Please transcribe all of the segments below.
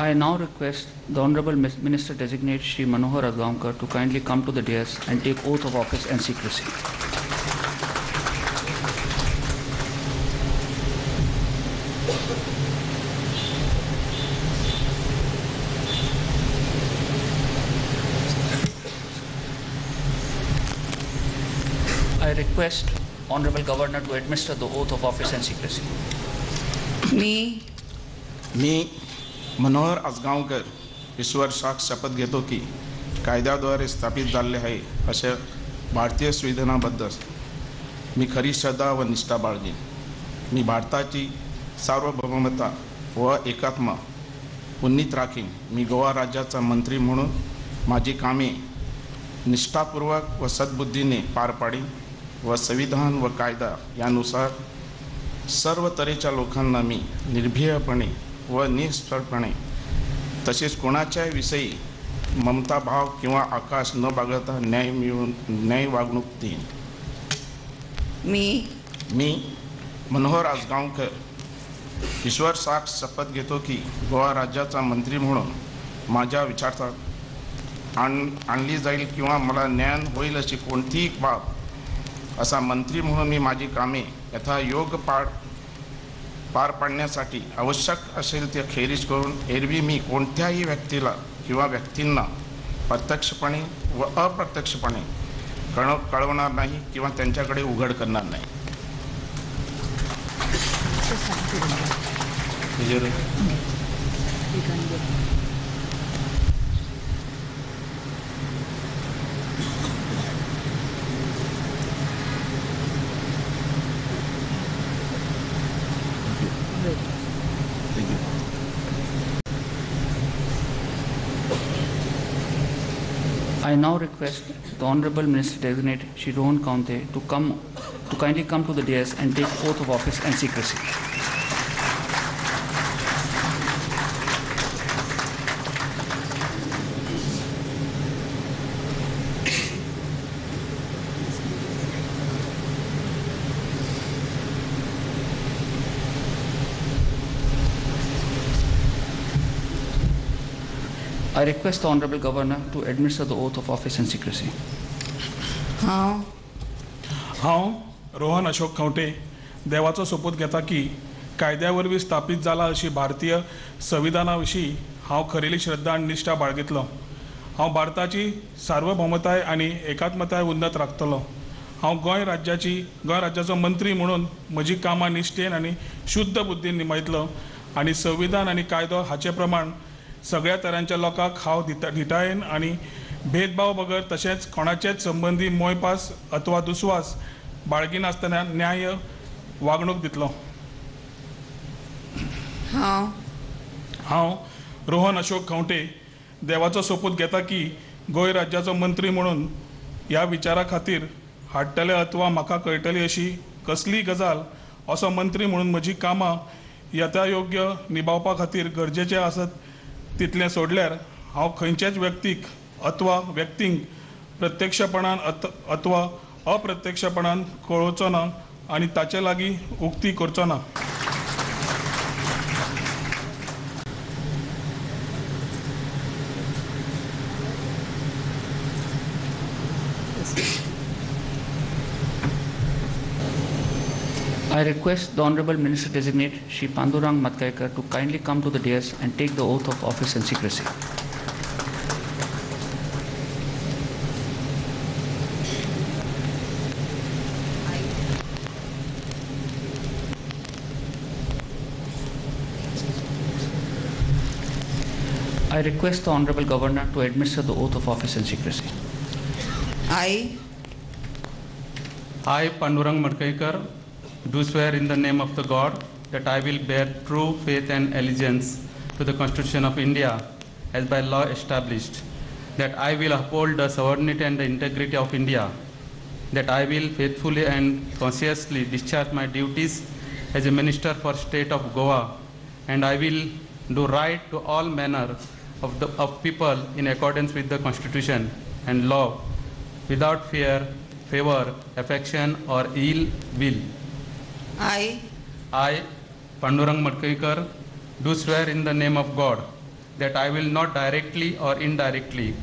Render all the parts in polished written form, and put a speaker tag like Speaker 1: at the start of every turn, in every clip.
Speaker 1: I now request the Honorable Minister Designate Shri Manohar Ajgaonkar to kindly come to the dais and take oath of office and secrecy. I request Honorable Governor to administer the oath of office and secrecy.
Speaker 2: Me
Speaker 3: मी मनोहर आजगांवकर ईश्वर साक्ष शपथ घेतो की कायद्याद्वारे स्थापित झाले आहे अशा भारतीय संविधानाबद्दल मी खरी श्रद्धा व निष्ठा बाळगेन. मी भारताची सार्वभौमता व एकात्मा उन्नीत राखीन. मी गोवा राज्याचा मंत्री म्हणून माझी कामे निष्ठापूर्वक व सद्बुद्धीने पार पाडीन व संविधान व कायदा यानुसार सर्व तऱ्हेच्या लोकांना मी निर्भीयपणे व निष्ठपणे तसेच कोणाच्याही विषयी ममताभाव किंवा आकाश न बाळगता न्याय मिळवून न्याय वागणूक देईन.
Speaker 2: मी
Speaker 3: मी मनोहर आजगांवकर ईश्वर साक्ष शपथ घेतो की गोवा राज्याचा मंत्री म्हणून माझ्या विचारात आणली जाईल किंवा मला ज्ञान होईल अशी कोणतीही बाब असा मंत्री म्हणून मी माझी कामे यथायोग्य पार पाडण्यासाठी आवश्यक असेल ते खेरीज करून एरवी मी कोणत्याही व्यक्तीला किंवा व्यक्तींना प्रत्यक्षपणे व अप्रत्यक्षपणे कळवणार नाही किंवा त्यांच्याकडे उघड करणार नाही.
Speaker 1: I now request the Honorable Minister Designate Shri Rohan Khaunte to kindly come to the dais and take oath of office and secrecy. I request the Honorable Governor to administer the oath of office and secrecy.
Speaker 2: हांव
Speaker 4: हांव रोहन अशोक खंवटे देवाचो सोपूत घेता की कायद्या वरवीं स्थापीत जाला अशी भारतीय संविधाना विशीं हांव खरेली श्रद्धा आनी निश्ठा बाळगितलो. हांव भारताची सार्वभौमताय आनी एकात्मताय उन्नत राखतलो. हांव गोंय राज्याचो मंत्री म्हणून म्हजी कामां निश्ठेन आनी शुद्ध बुद्दीन निभायतलो आनी संविधान आनी कायदो हाचे प्रमाण सगळ्या तरांच्या लोकांक हांव धिटायेन आनी भेदभाव बगर तशेंच कोणाचेच संबंदी मोयपास अथवा दुस्वास बाळगिनासतना न्याय वागणूक दितलो. हांव रोहन अशोक खंवटे देवाचो सोपूत घेता की गोंय राज्याचो मंत्री म्हणून ह्या विचारा खातीर हाडटले अथवा म्हाका कळटली अशी कसलीय गजाल असो मंत्री म्हणून म्हजी कामां यथायोग्य निभावपा खातीर गरजेचें आसत तितलें सोडल्यार हांव खंयच्याच व्यक्तीक अथवा व्यक्तींक प्रत्यक्षपणान अथवा अप्रत्यक्षपणान कळोवचो ना आनी ताचे लागीं उक्ती करचो ना.
Speaker 1: I request the Honorable Minister Designate Shri Pandurang Madkaikar to kindly come to the dais and take the oath of office and secrecy. I request the Honorable Governor to administer the oath of office and secrecy.
Speaker 2: I,
Speaker 5: Pandurang Madkaikar, do swear in the name of the God that I will bear true faith and allegiance to the Constitution of India as by law established, that I will uphold the sovereignty and the integrity of India, that I will faithfully and consciously discharge my duties as a minister for state of Goa, and I will do right to all manner of people in accordance with the Constitution and law, without fear, favor, affection, or ill will.
Speaker 2: I,
Speaker 5: Pandurang Madkaikar, do swear in the name of God that I will not directly or indirectly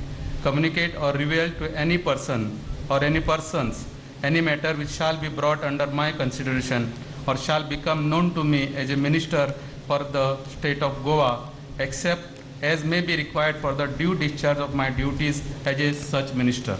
Speaker 5: communicate or reveal to any person or any persons any matter which shall be brought under my consideration or shall become known to me as a minister for the state of Goa, except as may be required for the due discharge of my duties as a such minister.